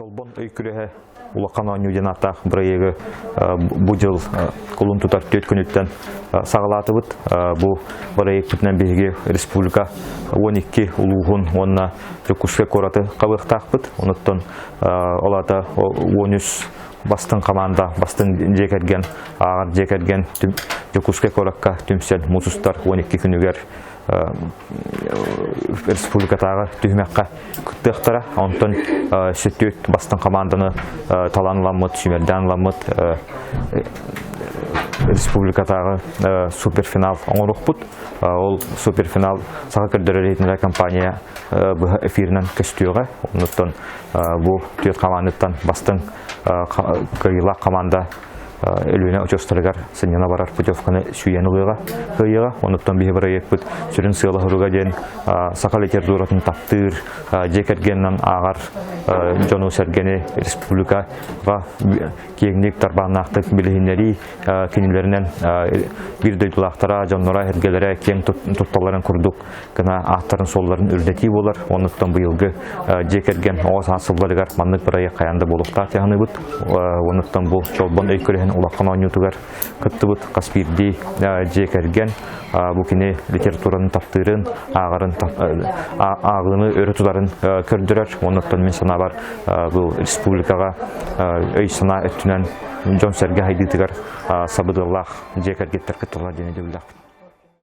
Чолбон өй күрэһэ улахан оонньуу диэн ааттаах бырайыагы бу дьыл кулун тутар түөрт күнүттэн саҕалаатыбыт. Бу бырайыакпытынан биһиги республика 12 улууһун уонна Дьокуускай куораты хабыахтаахпыт. Онуттан ол аата 13 бастыҥ хамаанда, бастыҥ дьиэ кэргэн, ааҕар дьиэ кэргэн Дьокуускай куоракка түмсэн муус устар 12 күнүгэр республикатааҕы түһүмэххэ кыттыахтара. Онтон сүттүүт бастыҥ хамаанданы талан ыламмыт, сүүмэрдээн ыламмыт республикатааҕы суперфинал оҥоруохпут. Ол суперфинал Саха көрдөрөр иһитиннэрэр компания быһа эфиринэн көстүөҕэ. Оннуттан бу түөрт хамаандаттан бастыҥ кыайыылаах хамаанда Өлүөнэ очуостарыгар сынньана барар путевканы сүүйэн ылыаҕа, кыайыаҕа. Онуттан биһи бырайыакпыт сүрүн сыала-соруга диэн саха литературатын таптыыр, дьиэ кэргэнинэн ааҕар дьону-сэргэни республикаҕа киэҥник тарбааннаахтык билиһиннэрии, кинилэринэн биир дойдулаахтара, дьонноро, эргэлэрэ киэҥ тутталларын курдук гына ааттарын-суолларын үрдэтии буолар. Оннуттан быйылгы дьиэ кэргэн оҕо саас сылларыгар маннык бырайыак хайаан да буолуохтаах дии саныыбыт. Оннуттан бу Чолбон өй күрэһин улахан оонньуутугар кыттыбыт хас биирдии дьиэ кэргэн бу кини литератураны таптыырын, ааҕарын, ааҕыыны өрө тутарын көрдөрөр. Оннуттан мин санаабар бу республикаҕа өй-санаа өттүнэн дьон-сэргэ сайдыытыгар сабыдыаллаах дьиэ кэргэттэр кытталлар диэн өйдөбүллээхпит.